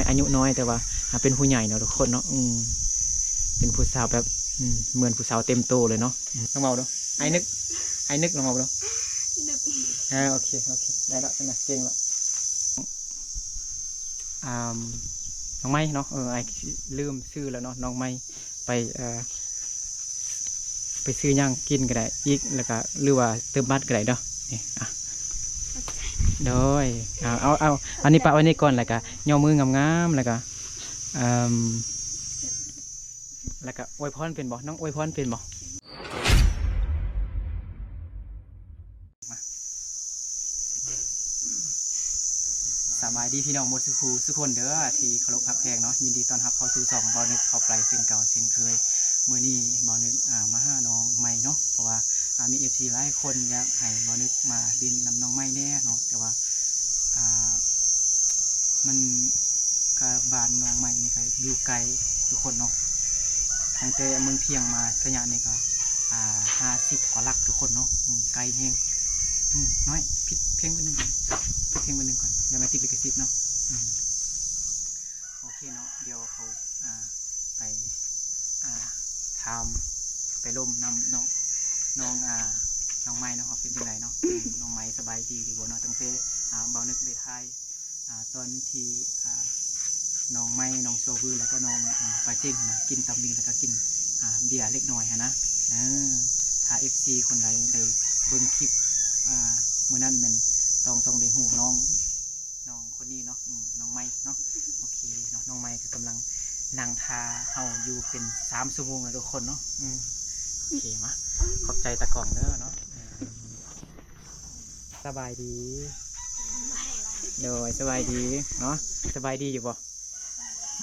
ອາຍຸນ້ອຍ ແຕ່ວ່າ ອ່າ ເປັນຜູ້ໃຫຍ່ເນາະທຸກຄົນເນາະ. ອືມ ເປັນຜູ້ສາວແບບ ອືມ ເໝືອນຜູ້ສາວເຕັມໂຕເລີຍເນາະ. ອືມ ລອງເວົ້າດູ ອ້າຍນຶກ ອ້າຍນຶກ ລອງເວົ້າດູ. ນຶກ ເອີ ໂອເຄ ໂອເຄ ໄດ້ລະ ຊັ້ນນະ ເກັ່ງລະ. ອ່າ ນ້ອງໄມ້ເນາະ ເອີ ອ້າຍລືມຊື່ແລ້ວເນາະ ນ້ອງໄມ້ ໄປ ເອີ ໄປຊື້ຫຍັງກິນກໍໄດ້ອີກ ແລ້ວກໍ ຫຼືວ່າເຕີມບັດກໍໄດ້ເນາະ. ນີ້ ອ່ະ ໂດຍ ເອົາ ເອົາ ເອົາ ອັນນີ້ປະໄວ້ນີ້ກ່ອນ ແລ້ວກໍຍໍມືງາມໆ ແລ້ວກໍ ເອີ່ມ ແລ້ວກໍອວຍພອນເປັນບໍ່? ນ້ອງອວຍພອນເປັນບໍ່? ມາ ສະບາຍດີພີ່ນ້ອງໝົດສູ່ຜູ້ສູ່ຄົນເດີ ທີ່ເຄົາລົບຮັກແພງເນາະ. ຍິນດີຕ້ອນຮັບເຂົ້າສູ່ຊ່ອງບ່າວນຶກ ເຂົ້າໄປເຊັ່ນເກົ່າເຊັ່ນເຄີຍ. ມື້ນີ້ບ່າວນຶກ ອ່າ ມາຫານ້ອງໃໝ່ເນາະ ເພາະວ່າ ອ່າ ມີເອັຟຊີຫຼາຍຄົນຢາກໃຫ້ບ່າວນຶກມາຫຼິ້ນນຳນ້ອງໃໝ່ແດ່ເນາະ ແຕ່ວ່າ ອ່າ ມັນກະ ບ້ານນ້ອງໃໝ່ນີ້ກະຢູ່ໄກທຸກຄົນເນາະ. ຕັ້ງແຕ່ເມືອງພຽງມາໄຊຍະນີ້ກະ ອ່າ ຫ້າສິບກວ່າຫຼັກທຸກຄົນເນາະ. ອືມ ໄກແຮງ. ອືມ ນ້ອຍ ປິດເພງບຶດໜຶ່ງກ່ອນ ປິດເພງບຶດໜຶ່ງກ່ອນ ຢ່າມາຕິດລິຂະສິດເນາະ. ອືມ ໂອເຄເນາະ ດຽວເຮົາ ອ່າ ໄປ ອ່າ ຖາມ ໄປລົມນຳນ້ອງ ນ້ອງ ອ່າ ນ້ອງໃໝ່ເນາະ ວ່າເປັນຈັ່ງໃດເນາະ. ນ້ອງໃໝ່ສະບາຍດີຢູ່ບໍ່ເນາະ? ຕັ້ງແຕ່ ອ່າ ບ່າວນຶກໄດ້ຖ່າຍ ອ່າ ຕອນທີ່ ອ່າ ນ້ອງໃໝ່ ນ້ອງໂຊວື ແລ້ວກໍນ້ອງ ອາ ປາຈິງຫັ້ນນະ ກິນຕຳໝິ່ງ ແລ້ວກໍກິນ ອ່າ ເບຍເລັກນ້ອຍຫັ້ນນະ. ເອີ ຖ້າເອັຟຊີຄົນໃດໄດ້ເບິ່ງຄລິບ ອ່າ ມື້ນັ້ນແມ່ນຕ້ອງ ຕ້ອງໄດ້ຮູ້ນ້ອງ ນ້ອງຄົນນີ້ເນາະ. ອືມ ນ້ອງໃໝ່ເນາະ. ໂອເຄເນາະ ນ້ອງໃໝ່ກໍກຳລັງນັ່ງຖ້າເຮົາຢູ່ເປັນສາມຊົ່ວໂມງແລ້ວທຸກຄົນເນາະ. ອືມ ໂອເຄ ມາ ຂອບໃຈຕາກ້ອງເດີເນາະ. ເອີ ສະບາຍດີ. ໂດຍ ສະບາຍດີເນາະ. ສະບາຍດີຢູ່ບໍ່?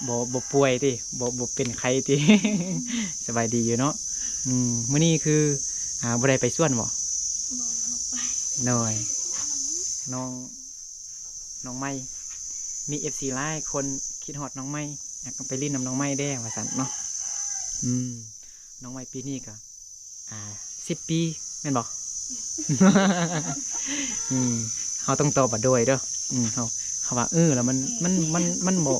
ບໍ່ ບໍ່ປ່ວຍຕິ? ບໍ່ ບໍ່ເປັນໄຂ້ຕິ? ສະບາຍດີຢູ່ເນາະ. ອືມ ມື້ນີ້ຄື ອ່າ ບໍ່ໄດ້ໄປສວນບໍ່? ບໍ່ ບໍ່ໄປ. ໂດຍ ນ້ອງ ນ້ອງໃໝ່ ມີເອັຟຊີຫຼາຍຄົນຄິດຮອດນ້ອງໃໝ່ ຢາກໄປຫຼິ້ນນຳນ້ອງໃໝ່ແດ່ວ່າຊັ້ນເນາະ. ອືມ ນ້ອງໃໝ່ປີນີ້ກະ ອ່າ ສິບປີແມ່ນບໍ່? ອືມ ເຮົາຕ້ອງຕອບວ່າໂດຍເດີ. ອືມ ເຮົາ ເຮົາວ່າ ເອີ ແລ້ວມັນ ມັນ ມັນ ມັນບໍ່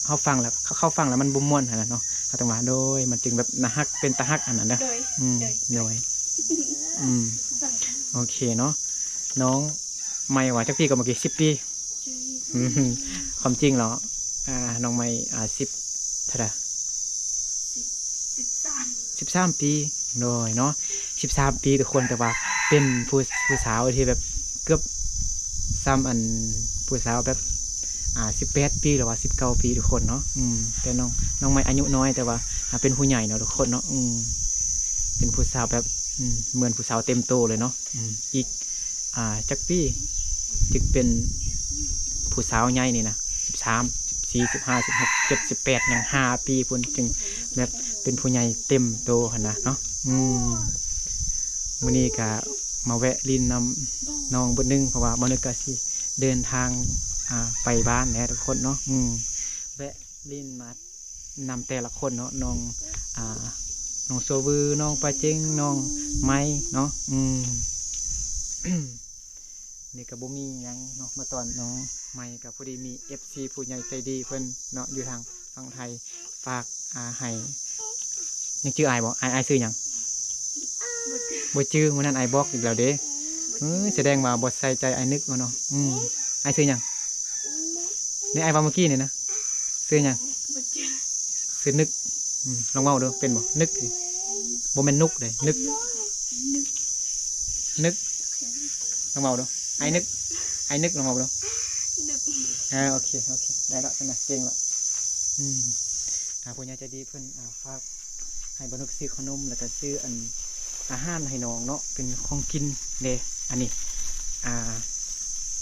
ເຮົາຟັງແລ້ວ ເຂົາ ເຂົາຟັງແລ້ວມັນບໍ່ມ່ວນຫັ້ນນະເນາະ. ເຮົາຕ້ອງວ່າ ໂດຍ ມັນຈຶ່ງແບບໜ້າຮັກ ເປັນຕາຮັກຫັ້ນນະເດີ. ໂດຍ ອືມ ໂດຍ ໂດຍ ອືມ ໂອເຄເນາະ ນ້ອງ ໃໝ່ວ່າຈັກປີກໍເມື່ອກີ້? ສິບປີ. ອືມ ຄວາມຈິງແລ້ວ ອ່າ ນ້ອງໃໝ່ ອ່າ ສິບເທົ່າໃດ? ສິບ ສິບສາມ ສິບສາມປີ. ໂດຍເນາະ ສິບສາມປີທຸກຄົນ ແຕ່ວ່າເປັນຜູ້ ຜູ້ສາວທີ່ແບບເກືອບສ່ຳອັນຜູ້ສາວແບບ ອ່າ ສິບແປດປີ ຫຼືວ່າສິບເກົ້າປີທຸກຄົນເນາະ. ອືມ ແຕ່ນ້ອງ ນ້ອງໃໝ່ອາຍຸນ້ອຍ ແຕ່ວ່າ ອ່າ ເປັນຜູ້ໃຫຍ່ເນາະທຸກຄົນເນາະ. ອືມ ເປັນຜູ້ສາວແບບ ອືມ ເໝືອນຜູ້ສາວເຕັມໂຕເລີຍເນາະ. ອືມ ອີກ ອ່າ ຈັກປີຈຶ່ງເປັນຜູ້ສາວໃຫຍ່ນີ້ນະ? ສິບສາມ ສິບສີ່ ສິບຫ້າ ສິບຫົກ ສິບເຈັດ ສິບແປດ ຍັງຫ້າປີພຸ້ນ ຈຶ່ງແບບເປັນຜູ້ໃຫຍ່ເຕັມໂຕຫັ້ນນະເນາະ. ອືມ ມື້ນີ້ກະມາແວະຫຼິ້ນນຳນ້ອງບຶດໜຶ່ງ ເພາະວ່າບ່າວນຶກກະຊິເດີນທາງ ອ່າ ໄປບ້ານແຫຼະທຸກຄົນເນາະ. ອືມ ແວະຫຼິ້ນມາ ນຳແຕ່ລະຄົນເນາະ ນ້ອງ ອ່າ ນ້ອງໂຊວື ນ້ອງປາເຈັງ ນ້ອງໄມເນາະ. ອືມ ນີ້ກໍບໍ່ມີຫຍັງເນາະ ມາຕ້ອນນ້ອງໄມ ກໍພໍດີມີເອັຟຊີຜູ້ໃຫຍ່ໃຈດີເພິ່ນເນາະ ຢູ່ທາງຝັ່ງໄທ ຝາກ ອ່າ ໃຫ້ ຍັງຈື່ອ້າຍບໍ່? ອ້າຍ ອ້າຍຊື່ຫຍັງ? ບໍ່ຈື່ ມື້ນັ້ນອ້າຍບອກອີກແລ້ວເດ້. ເອີ ສະແດງວ່າບໍ່ໃສ່ໃຈອ້າຍນຶກເນາະ. ອືມ ອ້າຍຊື່ຫຍັງ? ນີ້ອ້າຍເວົ້າເມື່ອກີ້ນີ້ນະ ຊື່ຫຍັງ? ບໍ່ຈື່ ຊື່ນຶກ. ອືມ ລອງເວົ້າດູ ເປັນບໍ່? ນຶກ ບໍ່ແມ່ນນຸກເດ້ ນຶກ ນຶກ ນຶກ ລອງເວົ້າດູ ອ້າຍນຶກ ອ້າຍນຶກ ລອງເວົ້າດູ ນຶກ. ເອີ ໂອເຄ ໂອເຄ ໄດ້ລະ ຊັ້ນນະ ເກັ່ງລະ. ອືມ ອ່າ ຜູ້ໃຫຍ່ໃຈດີເພິ່ນ ອ່າ ຝາກໃຫ້ບ່າວນຶກຊື້ເຂົ້າໜົມ ແລ້ວກະຊື້ອັນ ອາຫານໃຫ້ນ້ອງເນາະ ເປັນຂອງກິນເດ້. ອັນນີ້ ອ່າ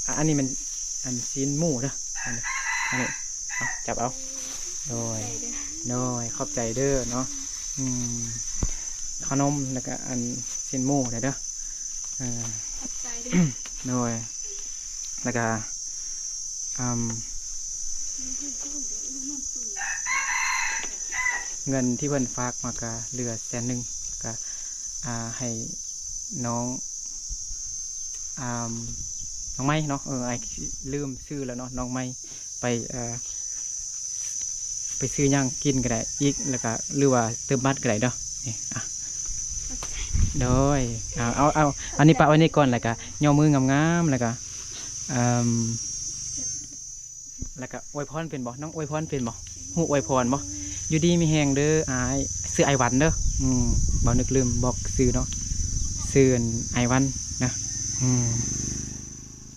ອ່າ ອັນນີ້ແມ່ນອັນຊີ້ນໝູເດີ ອັນນີ້ ອັນນີ້ ເອົາ ຈັບເອົາ. ໂດຍ ຂອບໃຈເດີ ໂດຍ ຂອບໃຈເດີເນາະ. ອືມ ເຂົ້າໜົມ ແລ້ວກະອັນຊີ້ນໝູເດີ ເດີ. ເອີ ຂອບໃຈເດີ ໂດຍ ແລ້ວກະ ອ່າ ເງິນທີ່ເພິ່ນຝາກມາກະເຫຼືອແສນໜຶ່ງ ກະ ອ່າ ໃຫ້ນ້ອງ ອ່າ ນ້ອງໄມເນາະ. ເອີ ອ້າຍລືມຊື່ແລ້ວເນາະ ນ້ອງໄມ ໄປ ເອີ ອ່າ ໄປຊື້ຫຍັງກິນກໍໄດ້ອີກ ແລ້ວກໍ ຫຼືວ່າເຕີມບັດກໍໄດ້ເນາະ. ນີ້ ອ່ະ ໂດຍ ເອົາ ເອົາ ເອົາ ອັນນີ້ປະໄວ້ນີ້ກ່ອນ ແລ້ວກໍຍໍມືງາມໆ ແລ້ວກໍ ເອີ່ມ ແລ້ວກໍອວຍພອນເປັນບໍ່? ນ້ອງອວຍພອນເປັນບໍ່? ຮູ້ອວຍພອນບໍ່? ຢູ່ດີມີແຮງເດີອ້າຍ. ຊື່ອ້າຍວັນເດີ. ອືມ ບໍ່ນຶກລືມບອກຊື່ເນາະ. ຊື່ອ້າຍວັນນະ. ອືມ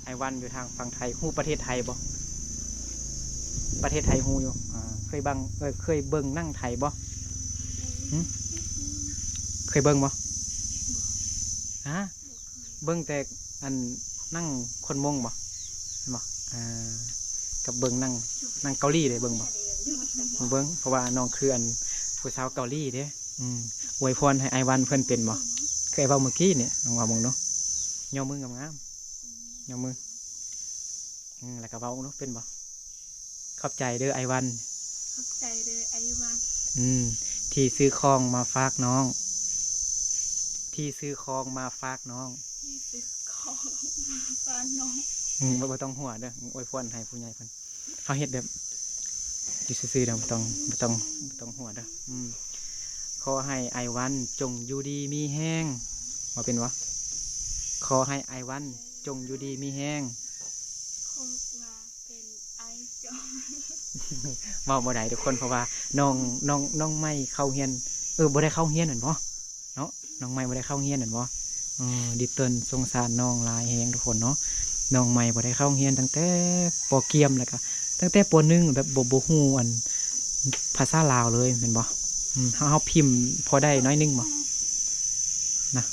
ອ້າຍວັນຢູ່ທາງຝັ່ງໄທ. ຮູ້ປະເທດໄທບໍ່? ປະເທດໄທຮູ້ຢູ່. ອ່າ ເຄີຍເບິ່ງ ເອີ ເຄີຍເບິ່ງໜັງໄທບໍ່? ຫຶ? ເຄີຍເບິ່ງບໍ່? ຮະ? ເບິ່ງແຕ່ອັນໜັງຄົນມົ້ງບໍ່? ແມ່ນບໍ່? ອ່າ ກັບເບິ່ງໜັງ ໜັງເກົາຫຼີເດ້ ເບິ່ງບໍ່? ບໍ່ເບິ່ງ ເພາະວ່ານ້ອງຄືອັນຜູ້ສາວເກົາຫຼີເດ້. ອືມ ອວຍພອນໃຫ້ອ້າຍວັນເພິ່ນເປັນບໍ່? ຄືອ້າຍເວົ້າມື້ກີ້ນີ້ ລອງເວົ້າເບິ່ງດູ. ຍໍມືງາມໆ ຍໍມື. ອືມ ແລ້ວກໍເວົ້າເນາະ ເປັນບໍ່? ຂອບໃຈເດີອ້າຍວັນ. ຂອບໃຈເດີອ້າຍວັນ. ອືມ ທີ່ຊື້ຂອງມາຝາກນ້ອງ ທີ່ຊື້ຂອງມາຝາກນ້ອງ ທີ່ຊື້ຂອງມາຝາກນ້ອງ. ອືມ ບໍ່ ບໍ່ຕ້ອງຫົວເດີ ອວຍພອນໃຫ້ຜູ້ໃຫຍ່ເພິ່ນ. ເຮົາເຮັດແບບຢູ່ຊື່ໆເດີ ບໍ່ຕ້ອງ ບໍ່ຕ້ອງ ບໍ່ຕ້ອງຫົວເດີ. ອືມ ຂໍໃຫ້ອ້າຍວັນຈົ່ງຢູ່ດີມີແຮງ ວ່າເປັນບໍ່? ຂໍໃຫ້ອ້າຍວັນຈົ່ງຢູ່ດີມີແຮງ. ຂໍວ່າ ເປັນໄອຈອນ ເວົ້າບໍ່ໄດ້ທຸກຄົນ ເພາະວ່ານ້ອງ ນ້ອງ ນ້ອງໃໝ່ເຂົ້າຮຽນ ເອີ ບໍ່ໄດ້ເຂົ້າຮຽນແມ່ນບໍ່ເນາະ? ນ້ອງໃໝ່ບໍ່ໄດ້ເຂົ້າຮຽນແມ່ນບໍ່? ເອີ ດິເຕີນສົງສານນ້ອງຫຼາຍແຮງທຸກຄົນເນາະ. ນ້ອງໃໝ່ບໍ່ໄດ້ເຂົ້າຮຽນຕັ້ງແຕ່ ປໍກຽມ ແລ້ວກະຕັ້ງແຕ່ ປໍໜຶ່ງ ແບບບໍ່ ບໍ່ຮູ້ອັນພາສາລາວເລີຍແມ່ນບໍ່? ອືມ ເຮົາ ເຮົາພິມພໍໄດ້ໜ້ອຍໜຶ່ງບໍ່? ນະ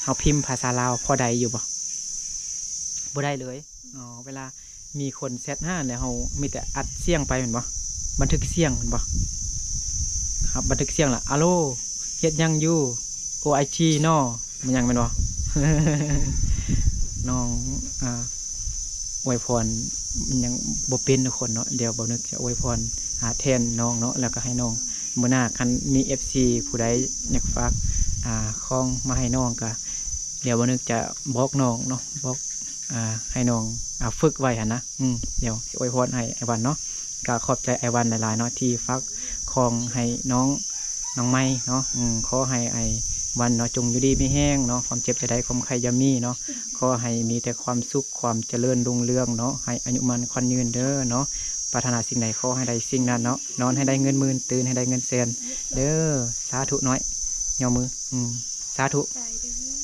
ເຮົາພິມພາສາລາວພໍໄດ້ຢູ່ບໍ່? ບໍ່ໄດ້ເລີຍ. ອໍ ເວລາມີຄົນແຊັດຫາແລ້ວ ເຮົາມີແຕ່ອັດສຽງໄປແມ່ນບໍ່? ບັນທຶກສຽງແມ່ນບໍ່? ຄັບ ບັນທຶກສຽງລະ ອາໂລ ເຮັດຫຍັງຢູ່? ໂອໄອຈີເນາະ ມັນຫຍັງແມ່ນບໍ່? ນ້ອງ ອ່າ ອວຍພອນຫຍັງບໍ່ເປັນທຸກຄົນເນາະ. ດຽວບ່າວນຶກຈະອວຍພອນ ອ່າ ແທນນ້ອງເນາະ ແລ້ວກໍໃຫ້ນ້ອງ ມື້ໜ້າຄັນມີເອັຟຊີຜູ້ໃດຢາກຝາກ ອ່າ ຂອງມາໃຫ້ນ້ອງ ກໍ ດຽວບ່າວນຶກຈະບອກນ້ອງເນາະ ບອກ ອ່າ ໃຫ້ນ້ອງ ອ່າ ຝຶກໄວ້ຫັ້ນນະ. ອືມ ດຽວຊິອວຍພອນໃຫ້ອ້າຍວັນເນາະ. ກໍຂອບໃຈອ້າຍວັນຫຼາຍໆເນາະ ທີ່ຝາກຂອງໃຫ້ນ້ອງ ນ້ອງໃໝ່ເນາະ. ອືມ ຂໍໃຫ້ອ້າຍວັນເນາະ ຈົ່ງຢູ່ດີມີແຮງເນາະ ຄວາມເຈັບຢ່າໄດ້ ຄວາມໄຂ້ຢ່າມີເນາະ. ຂໍໃຫ້ມີແຕ່ຄວາມສຸກ ຄວາມຈະເລີນຮຸ່ງເຮືອງເນາະ ໃຫ້ອາຍຸໝັ້ນຂວັນຍືນເດີເນາະ. ປາດຖະໜາສິ່ງໃດຂໍໃຫ້ໄດ້ສິ່ງນັ້ນເນາະ ນອນໃຫ້ໄດ້ເງິນໝື່ນ ຕື່ນໃຫ້ໄດ້ເງິນແສນເດີ. ສາທຸນ້ອຍ ຍໍມື. ອືມ ສາທຸ.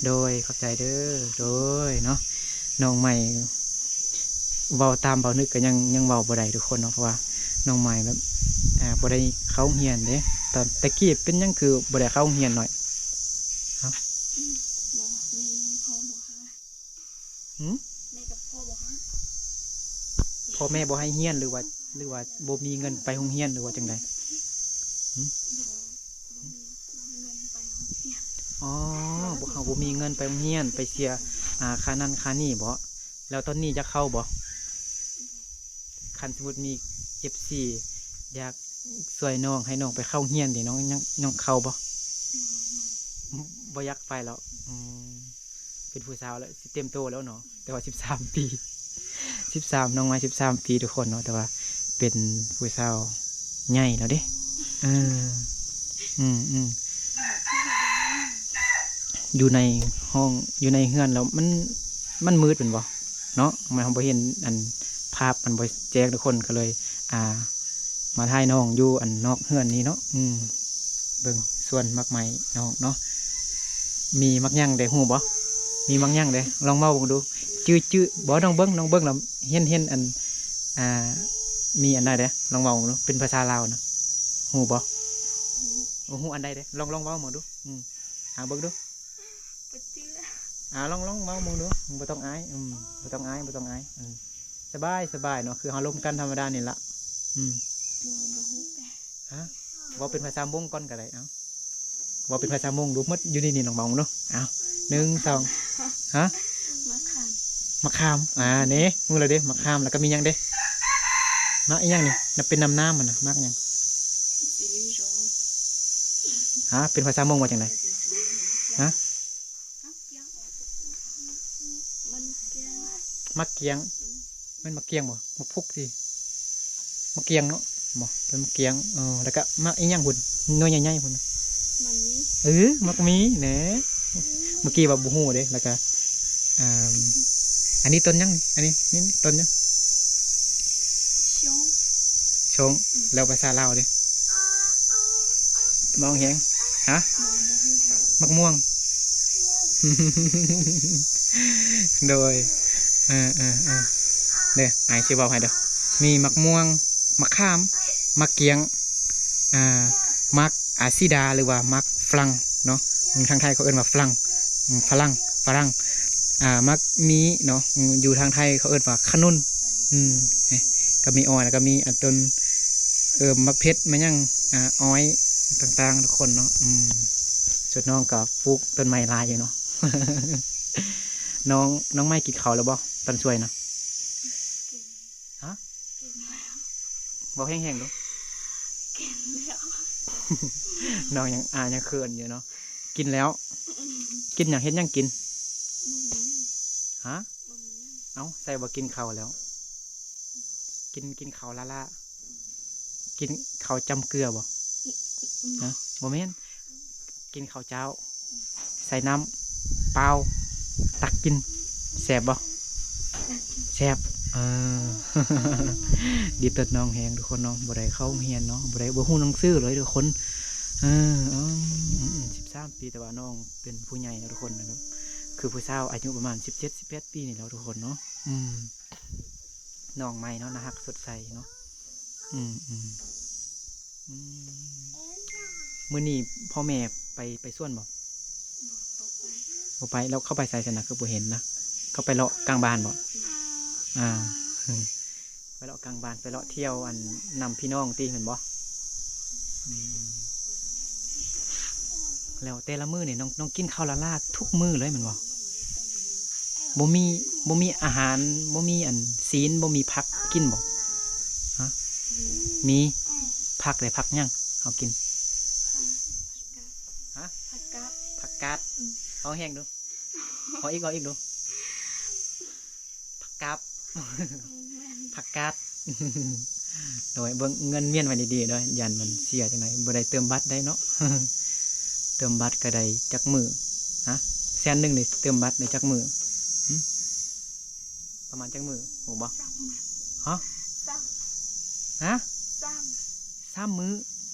ໂດຍ ຂອບໃຈເດີ. ໂດຍເນາະ ນ້ອງໃໝ່ເວົ້າຕາມບ່າວນຶກກໍຍັງ ຍັງເວົ້າບໍ່ໄດ້ທຸກຄົນເນາະ ເພາະວ່ານ້ອງໃໝ່ແບບ ອ່າ ບໍ່ໄດ້ເຂົ້າໂຮງຮຽນເດ້. ຕອນແຕ່ກີ້ເປັນຫຍັງຄືບໍ່ໄດ້ເຂົ້າໂຮງຮຽນນ້ອຍ? ຮະ? ອືມ ບໍ່ ແມ່ພໍ່ບໍ່ໃຫ້. ຫື? ແມ່ກັບພໍ່ບໍ່ໃຫ້. ພໍ່ແມ່ບໍ່ໃຫ້ຮຽນ ຫຼືວ່າ ຫຼືວ່າບໍ່ມີເງິນໄປໂຮງຮຽນ ຫຼືວ່າຈັ່ງໃດ? ຫື? ບໍ່ ບໍ່ມີເງິນໄປໂຮງຮຽນ. ອໍ ບໍ່ ເຮົາບໍ່ມີເງິນໄປໂຮງຮຽນ ໄປເສຍ ອ່າ ຄ່ານັ້ນຄ່ານີ້ບໍ? ແລ້ວຕອນນີ້ຢາກເຂົ້າບໍ? ຄັນສົມມຸດມີເອັຟຊີຢາກຊ່ວຍນ້ອງ ໃຫ້ນ້ອງໄປເຂົ້າຮຽນນີ້ ນ້ອງຍັງ ຍັງເຂົ້າບໍ? ບໍ່ຢາກໄປແລ້ວ. ອືມ ເປັນຜູ້ສາວແລ້ວ ຊິເຕັມໂຕແລ້ວເນາະ ແຕ່ວ່າສິບສາມປີ ສິບສາມ ນ້ອງໃໝ່ສິບສາມປີທຸກຄົນເນາະ ແຕ່ວ່າເປັນຜູ້ສາວໃຫຍ່ແລ້ວເດ້. ເອີ ອືມ ອືມ ຢູ່ໃນຫ້ອງ ຢູ່ໃນເຮືອນແລ້ວມັນ ມັນມືດແມ່ນບໍ່ເນາະ? ມັນ ເຮົາບໍ່ເຫັນອັນ ພາບມັນບໍ່ແຈ້ງທຸກຄົນ ກໍເລີຍ ອ່າ ມາຖ່າຍນ້ອງຢູ່ອັນນອກເຮືອນນີ້ເນາະ. ອືມ ເບິ່ງສວນໝາກໄມ້ນ້ອງເນາະ ມີໝາກຫຍັງເດ້ ຮູ້ບໍ່? ມີໝາກຫຍັງເດ້ ລອງເວົ້າເບິ່ງດູ. ຈື່ ຈື່ບໍ່? ນ້ອງເບິ່ງ ນ້ອງເບິ່ງແລ້ວເຫັນ ເຫັນອັນ ອ່າ ມີອັນໃດເດ້ ລອງເວົ້າເບິ່ງດູ ເປັນພາສາລາວນະ ຮູ້ບໍ່? ໂອ້ ຮູ້ອັນໃດເດ້ ລອງ ລອງເວົ້າເບິ່ງດູ. ອືມ ຫາເບິ່ງດູ. ບໍ່ເຈື່ອ. ອ່າ ລອງ ລອງເວົ້າເບິ່ງດູ ບໍ່ຕ້ອງອາຍ. ອືມ ບໍ່ຕ້ອງອາຍ ບໍ່ຕ້ອງອາຍ. ເອີ ສະບາຍ ສະບາຍເນາະ ຄືເຮົາລົມກັນທຳມະດານີ້ລະ. ອືມ ບໍ່ ບໍ່ຮູ້ແປ. ຮະ? ເວົ້າເປັນພາສາມົ້ງກ່ອນກໍໄດ້. ເອົ້າ ເວົ້າເປັນພາສາມົ້ງດູ ໝົດຢູ່ນີ້ນີ້ ລອງເວົ້າເນາະ. ເອົ້າ ໜຶ່ງ ສອງ ຮະ? ໝາກຂາມ. ໝາກຂາມ. ອ່າ ນີ້ ຮູ້ແລ້ວເດ້ ໝາກຂາມ ແລ້ວກໍມີຫຍັງເດ້? ໝາກອີຫຍັງນີ້? ນັບເປັນນາມໆມັນນະ ໝາກຫຍັງ? ຮະ? ເປັນພາສາມົ້ງວ່າຈັ່ງໃດ? ຮະ? ມັນກຽງ ມັນກຽງ ມັນກຽງ ແມ່ນໝາກກຽງບໍ່? ໝາກພຸກຕິ ໝາກກຽງເນາະ. ບໍ່ ຕົ້ນໝາກກ້ຽງ. ເອີ ແລ້ວກະໝາກອີ່ຫຍັງພຸ້ນ ໜ່ວຍໃຫຍ່ໆພຸ້ນ? ໝາກມີ. ເອີ ໝາກມີແນ່. ເມື່ອກີ້ວ່າບໍ່ຮູ້ເດ້. ແລ້ວກະ ອ່າ ອັນນີ້ຕົ້ນຫຍັງນີ້? ອັນນີ້ ນີ້ ນີ້ຕົ້ນຫຍັງ? ຊົງ. ຊົງ. ອືມ ແລ້ວພາສາລາວເດ້? ມອງແຮງ. ຮະ? ບໍ່ ບໍ່ຮູ້. ໝາກມ່ວງ. ໂດຍ ເອີໆໆ ເດີ ອ້າຍຊິເວົ້າໃຫ້ເດີ. ມີໝາກມ່ວງ, ໝາກຂາມ, ໝາກກ້ຽງ, ອ່າ ໝາກອາຊີດາ ຫຼືວ່າໝາກຝຣັ່ງເນາະ. ທາງໄທເຂົາເອີ້ນວ່າຝຣັ່ງ ຝຣັ່ງ ຝຣັ່ງ. ອ່າ ໝາກມີເນາະ ຢູ່ທາງໄທເຂົາເອີ້ນວ່າຂະໜຸນ. ອືມ ກໍມີອ້ອຍ ແລ້ວກໍມີອັນຕົ້ນ ເອີ ໝາກເຜັດ ມາຫຍັງ ອາ ອ້ອຍຕ່າງໆ ທຸກຄົນເນາະ. ອືມ ສ່ວນນ້ອງກໍປູກຕົ້ນໄມ້ຫຼາຍຢູ່ເນາະ. ນ້ອງ ນ້ອງໄມ້ກິນເຂົ້າແລ້ວບໍ່ ຕອນຊ່ວຍນະ? ຮະ? ກິນແລ້ວ. ເວົ້າແຮງໆດູ. ກິນແລ້ວ. ນ້ອງຍັງ ອາ ຍັງເຂີນຢູ່ເນາະ. ກິນແລ້ວ. ອືມ ກິນຫຍັງ? ເຮັດຫຍັງກິນ? ບໍ່ມີຫຍັງ. ຮະ? ບໍ່ມີຫຍັງ. ເອົ້າ ໃສ່ວ່າກິນເຂົ້າແລ້ວ. ກິນ ກິນເຂົ້າລ້າໆ. ກິນເຂົ້າຈ້ຳເກືອບໍ່? ອືມ ຮະ? ບໍ່ແມ່ນ. ກິນເຂົ້າເຈົ້າ ໃສ່ນ້ຳເປົ່າ ຕັກກິນ. ແຊບບໍ່? ແຊບ. ເອີ ດີຕໍ່ນ້ອງແຮງທຸກຄົນເນາະ. ບໍ່ໄດ້ເຂົ້າໂຮງຮຽນເນາະ ບໍ່ໄດ້ ບໍ່ຮູ້ໜັງສືເລີຍທຸກຄົນ. ເອີ ອືມ ອືມ ສິບສາມປີ ແຕ່ວ່ານ້ອງເປັນຜູ້ໃຫຍ່ແລ້ວທຸກຄົນນະ. ຄືຜູ້ສາວອາຍຸປະມານສິບເຈັດ ສິບແປດປີນີ້ແລ້ວທຸກຄົນເນາະ. ອືມ ນ້ອງໃໝ່ເນາະ ໜ້າຮັກສົດໃສເນາະ. ອືມໆ ອືມ ມື້ນີ້ພໍ່ແມ່ໄປ ໄປສວນບໍ່? ບໍ່ ບໍ່ໄປ. ບໍ່ໄປ. ແລ້ວເຂົາໄປໃສຊັ້ນນະ ຄືບໍ່ເຫັນນະ? ເຂົາໄປເລາະກາງບ້ານບໍ່? ອືມ ອ່າ ໄປເລາະກາງບ້ານ ໄປເລາະທ່ຽວ ອັນ ນຳພີ່ນ້ອງຕິ ແມ່ນບໍ່? ອືມ ແລ້ວແຕ່ລະມື້ນີ້ ນ້ອງ ນ້ອງກິນເຂົ້າລ້າໆທຸກມື້ເລີຍແມ່ນບໍ່? ບໍ່ມີ ບໍ່ມີອາຫານ ບໍ່ມີອັນຊີ້ນ ບໍ່ມີຜັກກິນບໍ່? ຮະ? ມີ. ມີ. ອືມ ຜັກເດ ຜັກຫຍັງເຮົາກິນ? ຜັກ ຫະ? ຜັກກາດ. ຜັກກາດ. ອືມ ເວົ້າແຮງດູ ເວົ້າອີກ ເວົ້າອີກດູ. ຜັກກາດ. ອືມ ແມ່ນ ຜັກກາດ. ໂດຍ ເບິ່ງເງິນມ້ຽນໄວ້ດີໆເດີ ຢ້ານມັນເສຍຈັ່ງໃດ ບໍ່ໄດ້ເຕີມບັດໄດ້ເນາະ. ເຕີມບັດກໍໄດ້ຈັກມື້? ຮະ? ແສນໜຶ່ງນີ້ເຕີມບັດໄດ້ຈັກມື້? ຫຶ? ປະມານຈັກມື້ ຮູ້ບໍ່? ສາມມື້. ຮະ? ສາມ. ຮະ? ສາມ. ສາມມື້.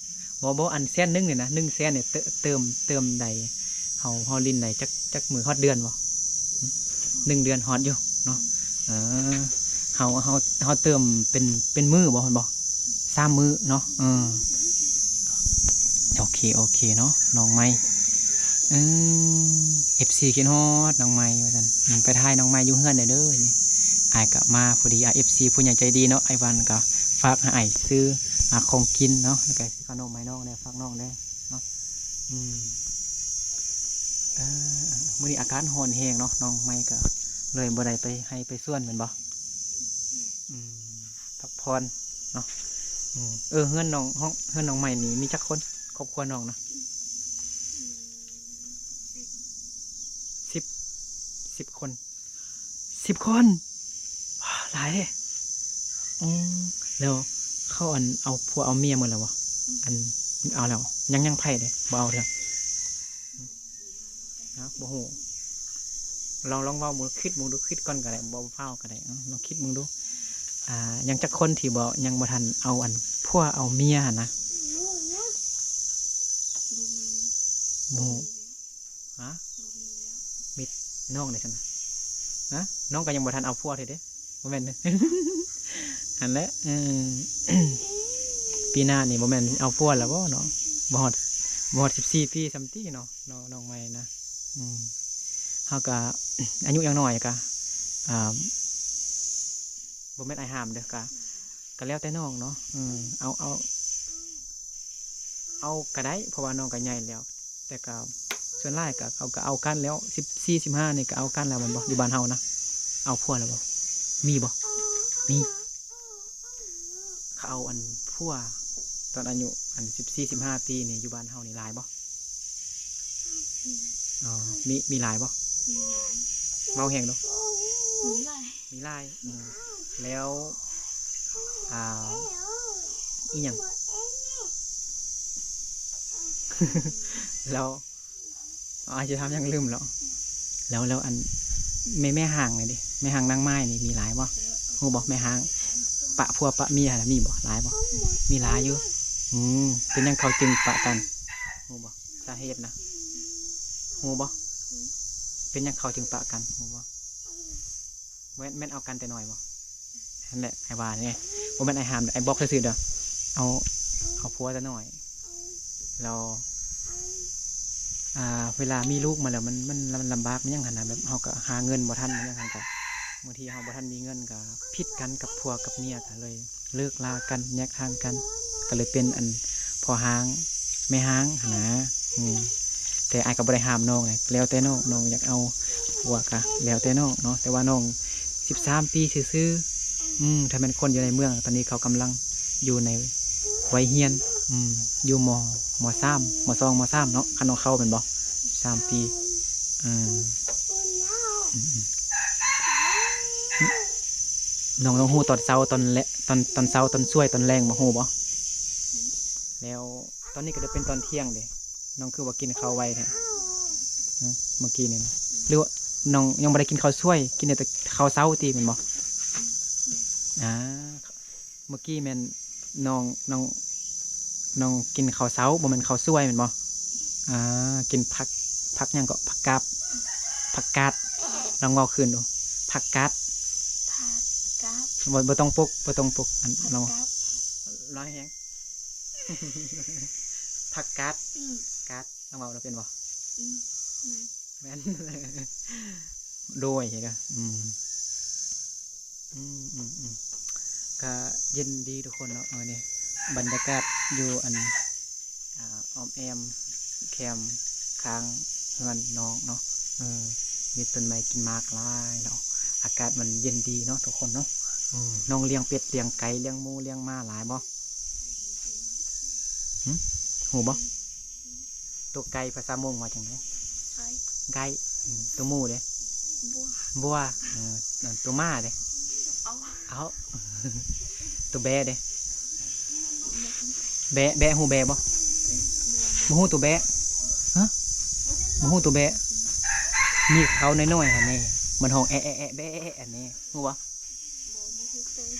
ບໍ່ ບໍ່ ອັນແສນໜຶ່ງນີ້ນະ ໜຶ່ງແສນນີ້ ເຕີ ເຕີມ ເຕີມໄດ້ ເຮົາ ເຮົາຫຼິ້ນໄດ້ຈັກ ຈັກມື້ ຮອດເດືອນບໍ່? ໜຶ່ງເດືອນຮອດຢູ່ເນາະ. ເອີ ເຮົາ ເຮົາ ເຮົາເຕີມເປັນ ເປັນມື້ບໍ່ ແມ່ນບໍ່? ສາມມື້ເນາະ. ເອີ ໂອເຄ ໂອເຄເນາະ ນ້ອງໃໝ່. ເອີ ເອັຟຊີຄິດຮອດນ້ອງໃໝ່ວ່າຊັ້ນ. ອືມ ໄປຖ່າຍນ້ອງໃໝ່ຢູ່ເຮືອນແດ່ເດີ. ອ້າຍກະມາພໍດີ ອາ ເອັຟຊີຜູ້ໃຫຍ່ໃຈດີເນາະ ອ້າຍວັນກະຝາກໃຫ້ອ້າຍຊື້ ອາ ຂອງກິນເນາະ ແລ້ວກະຊື້ຂະໜົມໃຫ້ນ້ອງແດ່ ຝາກນ້ອງແດ່ເນາະ. ອືມ ເອີ ມື້ນີ້ອາກາດຮ້ອນແຮງເນາະ ນ້ອງໃໝ່ກະເລີຍບໍ່ໄດ້ໄປໄຮ່ໄປສວນແມ່ນບໍ່? ອືມ ພັກຜ່ອນເນາະ. ອືມ ເອີ ເຮືອນນ້ອງ ເຮືອນນ້ອງໃໝ່ນີ້ມີຈັກຄົນ ຄອບຄົວນ້ອງນະ? ສິບ ສິບຄົນ. ສິບຄົນ ຫຼາຍເດ. ອໍ ແລ້ວເຂົາ ອັນ ເອົາຜົວເອົາເມຍໝົດແລ້ວບໍ່? ອັນ ເອົາແລ້ວ ຍັງ ຍັງໃຜເດ ບໍ່ເອົາເທື່ອ? ຮະ? ບໍ່ຮູ້. ລອງ ລອງເວົ້າເບິ່ງ ຄິດເບິ່ງດູ ຄິດກ່ອນກໍໄດ້ ບໍ່ຟ້າວກໍໄດ້. ເອົາ ລອງຄິດເບິ່ງດູ ອ່າ ຍັງຈັກຄົນທີ່ບໍ່ ຍັງບໍ່ທັນເອົາ ອັນ ຜົວເອົາເມຍຫັ້ນນະ? ບໍ່ມີ. ບໍ່ຮູ້. ຮະ? ບໍ່ມີແລ້ວ. ມີນ້ອງເດຊັ້ນນະ? ຮະ? ນ້ອງກໍຍັງບໍ່ທັນເອົາຜົວເທື່ອເດ້. ບໍ່ແມ່ນ ຫັ້ນແຫຼະ. ເອີ ປີໜ້ານີ້ບໍ່ແມ່ນເອົາຜົວແລ້ວບໍ່ເນາະ? ບໍ່ຮອດ ບໍ່ຮອດສິບສີ່ປີຊ້ຳຕິເນາະ ນ້ອງ ນ້ອງໃໝ່ນະ. ອືມ ເຮົາກໍອາຍຸຍັງນ້ອຍກໍ ອ່າ ບໍ່ແມ່ນອ້າຍຫ້າມເດີ້ ກໍ ກໍແລ້ວແຕ່ນ້ອງເນາະ. ເອີ ເອົາ ເອົາ ເອົາກໍໄດ້ ເພາະວ່ານ້ອງກໍໃຫຍ່ແລ້ວ. ແຕ່ກໍສ່ວນຫຼາຍກໍເຂົາກໍເອົາກັນແລ້ວ ສິບສີ່ ສິບຫ້ານີ້ກໍເອົາກັນແລ້ວແມ່ນບໍ່? ຢູ່ບ້ານເຮົານະ ເອົາຜົວແລ້ວບໍ່? ມີບໍ່? ມີ. ເຂົາເອົາ ອັນ ຜົວຕອນອາຍຸ ອັນ ສິບສີ່ ສິບຫ້າປີນີ້ ຢູ່ບ້ານເຮົານີ້ຫຼາຍບໍ່? ອໍ ມີ ມີຫຼາຍບໍ່? ມີຫຼາຍ. ເວົ້າແຮງເນາະ. ມີຫຼາຍ. ມີຫຼາຍ. ອືມ ແລ້ວ ອ່າ ອີ່ຫຍັງ? ແລ້ວ ອ້າຍຊິຖາມຫຍັງລືມແລ້ວ. ແລ້ວ ແລ້ວອັນ ແມ່ ແມ່ຮ້າງນີ້ເດ ແມ່ຮ້າງນາງໝ້າຍນີ້ມີຫຼາຍບໍ່? ຮູ້ບໍ່? ແມ່ຮ້າງປະຜົວປະເມຍຫັ້ນນະ ມີບໍ່? ຫຼາຍບໍ່? ມີຫຼາຍຢູ່. ອືມ ເປັນຫຍັງເຂົາຈຶ່ງປະກັນ? ຮູ້ບໍ່? ສາເຫດນະ ຮູ້ບໍ່? ເປັນຫຍັງເຂົາຈຶ່ງປະກັນ? ຮູ້ບໍ່? ແມ່ນ ແມ່ນເອົາກັນແຕ່ນ້ອຍບໍ່? ຫັ້ນແຫຼະ ອ້າຍວ່າເດ້ ບໍ່ແມ່ນອ້າຍຫ້າມເດ້ ອ້າຍບອກຊື່ໆເດີ. ເອົາ ເອົາຜົວແຕ່ນ້ອຍ ແລ້ວ ອ່າ ເວລາມີລູກມາແລ້ວ ມັນ ມັນ ມັນລຳບາກ ມັນຫຍັງຫັ້ນນະ ແບບເຮົາກໍຫາເງິນບໍ່ທັນ ມັນຫຍັງຫັ້ນ ກໍບາງທີເຮົາບໍ່ທັນມີເງິນ ກໍຜິດກັນກັບຜົວກັບເມຍ ກໍເລີຍ ເລີກລາກັນ ແຍກທາງກັນ ກໍເລີຍເປັນອັນ ພໍ່ຮ້າງແມ່ຮ້າງຫັ້ນນະ. ອືມ ແຕ່ອ້າຍກໍບໍ່ໄດ້ຫ້າມນ້ອງເດ້ ແລ້ວແຕ່ນ້ອງ ນ້ອງຢາກເອົາຜົວກໍແລ້ວແຕ່ນ້ອງເນາະ. ແຕ່ວ່ານ້ອງສິບສາມປີຊື່ໆ. ອືມ ຖ້າແມ່ນຄົນຢູ່ໃນເມືອງ ຕອນນີ້ເຂົາກຳລັງຢູ່ໃນໄວຮຽນ ອືມ ຢູ່ ມ ມ ສາມ ມ ສອງ ມ ສາມເນາະ ຄັນນ້ອງເຂົ້າແມ່ນບໍ່? ສິບສາມປີ. ອືມ ອືມ ອືມ ນ້ອງຕ້ອງຮູ້ຕອນເຊົ້າ ຕອນແລ ຕອນ ຕອນເຊົ້າ ຕອນສວຍ ຕອນແລງ ບໍ່ຮູ້ບໍ່? ແລ້ວຕອນນີ້ກໍໄດ້ເປັນຕອນທ່ຽງເດ້ ນ້ອງຄືວ່າກິນເຂົ້າໄວແທ້? ອືມ ເມື່ອກີ້ນີ້ນະ ຫຼືວ່ານ້ອງຍັງບໍ່ໄດ້ກິນເຂົ້າສວຍ ກິນໄດ້ແຕ່ເຂົ້າເຊົ້າຕິ ແມ່ນບໍ່? ອ່າ ເມື່ອກີ້ແມ່ນນ້ອງ ນ້ອງ ນ້ອງກິນເຂົ້າເຊົ້າ ບໍ່ແມ່ນເຂົ້າສວຍແມ່ນບໍ່? ອ່າ ກິນຜັກ ຜັກຫຍັງເກາະ? ຜັກກາດ ຜັກກາດ ລອງເວົ້າຄືນດູ ຜັກກາດ ຜັກກາດ ບໍ່ ບໍ່ຕ້ອງປົກ ບໍ່ຕ້ອງປົກ ອັນ ຜັກກາດ ລອງ ລອງແຮງ ຜັກກາດ ອືມ ກາດ ລອງເວົ້າດູເປັນບໍ່? ອືມ ແມ່ນ ແມ່ນ ໂດຍ ເຫັນເດີ ອືມ ອືມ ອືມ ອືມ ກະເຢັນດີທຸກຄົນເນາະ ມື້ນີ້ບັນຍາກາດຢູ່ອັນ ອ່າ ອ້ອມແອ້ມແຄມຂ້າງເຮືອນນ້ອງເນາະ ເອີ ມີຕົ້ນໄມ້ກິນໝາກຫຼາຍເນາະ ອາກາດມັນເຢັນດີເນາະທຸກຄົນເນາະ ອືມ ນ້ອງລ້ຽງເປັດ ລ້ຽງໄກ່ ລ້ຽງໝູ ລ້ຽງໝາຫຼາຍບໍ່? ຫຶ ຮູ້ບໍ່? ໂຕໄກ່ພາສາມົ້ງວ່າຈັ່ງໃດ? ໄກ່ ໄກ່ ອືມ ໂຕໝູເດ? ບົວ ບົວ ເອີ ໂຕໝາເດ? ເອົາ ເອົາ ໂຕແບ້ເດ? ແບ້ ແບ້ ຮູ້ແບ້ບໍ່? ບໍ່ຮູ້ໂຕແບ້? ຮະ ບໍ່ຮູ້ໂຕແບ້? ມີເຂົານ້ອຍໆຫັ້ນເດ ມັນຮ້ອງແອະແອະແອະແບ້ອັນນີ້ ຮູ້ບໍ່? ບໍ່ ບໍ່ຮູ້ເລີຍ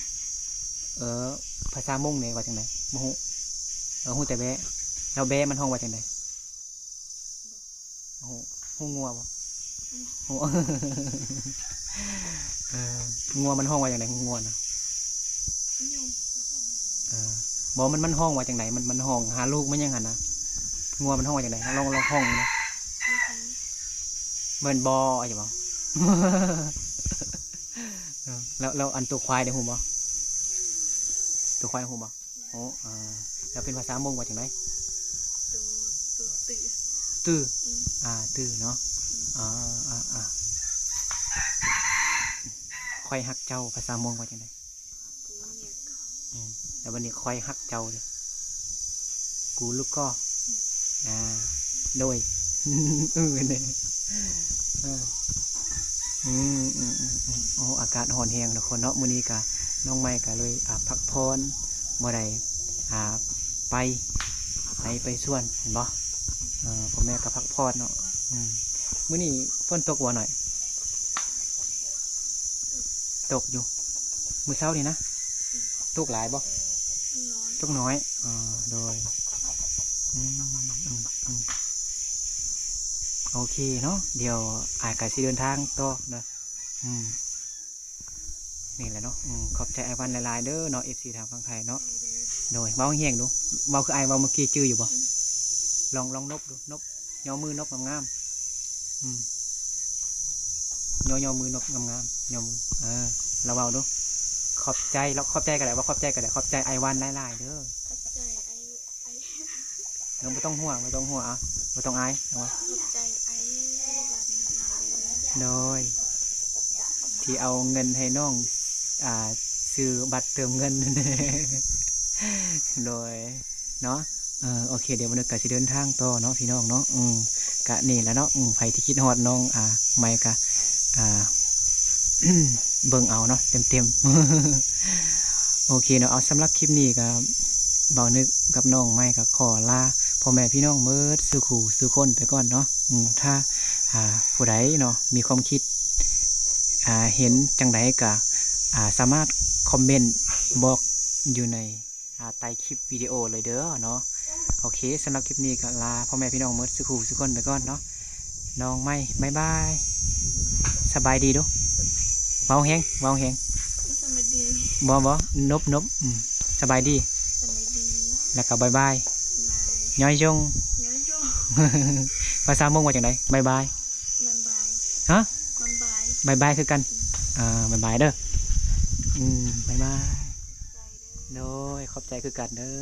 ເອີ ພາສາມົ້ງເດວ່າຈັ່ງໃດ? ບໍ່ຮູ້ ເອີ ຮູ້ແຕ່ແບ້ ແລ້ວແບ້ມັນຮ້ອງວ່າຈັ່ງໃດ? ຮູ້ ຮູ້ງົວບໍ່? ອືມ ຮູ້ ເອີ ງົວມັນຮ້ອງວ່າຈັ່ງໃດ? ງົວນະ ເອີ ບໍ່ ມັນ ມັນຮ້ອງວ່າຈັ່ງໃດ? ມັນ ມັນຮ້ອງຫາລູກມັນຫຍັງຫັ້ນນະ ງົວມັນຮ້ອງວ່າຈັ່ງໃດ? ລອງ ລອງຮ້ອງເບິ່ງ ແມ່ນບໍ່? ເອີ ແລ້ວ ແລ້ວອັນໂຕຄວາຍເດ ຮູ້ບໍ່? ໂຕຄວາຍຮູ້ບໍ່? ໂອ້ ເອີ ແລ້ວເປັນພາສາມົ້ງວ່າຈັ່ງໃດ? ຕູ ຕູ ຕື້ ຕື້ ອືມ ອ່າ ຕື້ເນາະ ອືມ ອ່າ ອ່າ ອ່າ ຂ້ອຍຮັກເຈົ້າ ພາສາມົ້ງວ່າຈັ່ງໃດ? ອືມ ແລ້ວບັດນີ້ຂ້ອຍຮັກເຈົ້າເດ? ກູລູກກໍ ອືມ ອ່າ ໂດຍ ເອີ ເອີ ອືມ ອືມ ອືມ ອືມ ໂອ້ ອາກາດຮ້ອນແຮງທຸກຄົນເນາະ ມື້ນີ້ກະນ້ອງໃໝ່ກະເລີຍ ອ່າ ພັກຜ່ອນ ບໍ່ໄດ້ ອ່າ ໄປ ໄປ ໄປສວນ ເຫັນບໍ່? ເອີ ພໍ່ແມ່ກໍພັກຜ່ອນເນາະ ອືມ ມື້ນີ້ຝົນຕົກບໍ່ນ້ອຍ? ຕົກຢູ່ ມື້ເຊົ້ານີ້ນະ ຕົກຫຼາຍບໍ່? ຕົກໜ້ອຍ ອໍ ໂດຍ ອືມ ອືມ ອືມ ໂອເຄເນາະ ດຽວອ້າຍກໍຊິເດີນທາງຕໍ່ເນາະ ອືມ ນີ້ແຫຼະເນາະ ອືມ ຂອບໃຈອ້າຍວັນຫຼາຍໆເດີເນາະ ເອັຟຊີທາງຝັ່ງໄທເນາະ ໂດຍ ເວົ້າແຮງໆດູ ເວົ້າຄືອ້າຍເວົ້າເມື່ອກີ້ ຈື່ຢູ່ບໍ່? ອືມ ລອງ ລອງນົບດູ ນົບ ຍໍມືນົບງາມໆ ອືມ ຍໍ ຍໍມືນົບງາມໆ ຍໍມື ເອີ ລະເວົ້າດູ ຂອບໃຈ ລະຂອບໃຈກໍໄດ້ ເວົ້າຂອບໃຈກໍໄດ້ ຂອບໃຈອ້າຍວັນຫຼາຍໆເດີ ຂອບໃຈອ້າຍ ອ້າຍ ເອີ ບໍ່ຕ້ອງຫ່ວງ ບໍ່ຕ້ອງຫ່ວງ ເອົາ ບໍ່ຕ້ອງອາຍ ເອົາ ຂອບໃຈອ້າຍວັນຫຼາຍໆເດີ ໂດຍ ທີ່ເອົາເງິນໃຫ້ນ້ອງ ອ່າ ຊື້ບັດເຕີມເງິນ ໂດຍ ເນາະ ເອີ ໂອເຄ ດຽວມື້ນີ້ກໍຊິເດີນທາງຕໍ່ເນາະ ພີ່ນ້ອງເນາະ ອືມ ກະນີ້ແຫຼະເນາະ ອືມ ໃຜທີ່ຄິດຮອດນ້ອງ ອ່າ ໃໝ່ກະ ອ່າ ເບິ່ງເອົາເນາະ ເຕັມໆ ໂອເຄເນາະ ເອົາ ສຳລັບຄລິບນີ້ກະ ບ່າວນຶກກັບນ້ອງໄມ້ກໍຂໍລາພໍ່ແມ່ພີ່ນ້ອງເໝິດສູ່ຄູ່ສູ່ຄົນໄປກ່ອນເນາະ. ອືມ ຖ້າ ອ່າ ຜູ້ໃດເນາະ ມີຄວາມຄິດ ອ່າ ເຫັນຈັ່ງໃດກໍ ອ່າ ສາມາດຄອມເມັນບອກຢູ່ໃນ ອ່າ ໃຕ້ຄລິບວິດີໂອເລີຍເດີເນາະ. ໂອເຄ ສຳລັບຄລິບນີ້ກໍລາພໍ່ແມ່ພີ່ນ້ອງເໝິດສູ່ຄູ່ສູ່ຄົນໄປກ່ອນເນາະ. ນ້ອງໄມ້ ບາຍບາຍ ສະບາຍດີດູ. ເວົ້າແຮງ ເວົ້າແຮງ. ສະບາຍດີ. ບໍ່ ບໍ່ ນົບ ນົບ. ອືມ ສະບາຍດີ. ສະບາຍດີ. ແລ້ວກໍບາຍບາຍ. ບາຍ. ຍ້ອຍຍົງ. ຍ້ອຍຍົງ. ພາສາມົ້ງວ່າຈັ່ງໃດ? ບາຍບາຍ. ບາຍບາຍ. ຮະ? ບາຍບາຍ. ບາຍບາຍຄືກັນ. ອືມ ອ່າ ບາຍບາຍເດີ. ອືມ ບາຍບາຍ. ໂດຍ ຂອບໃຈຄືກັນເດີ.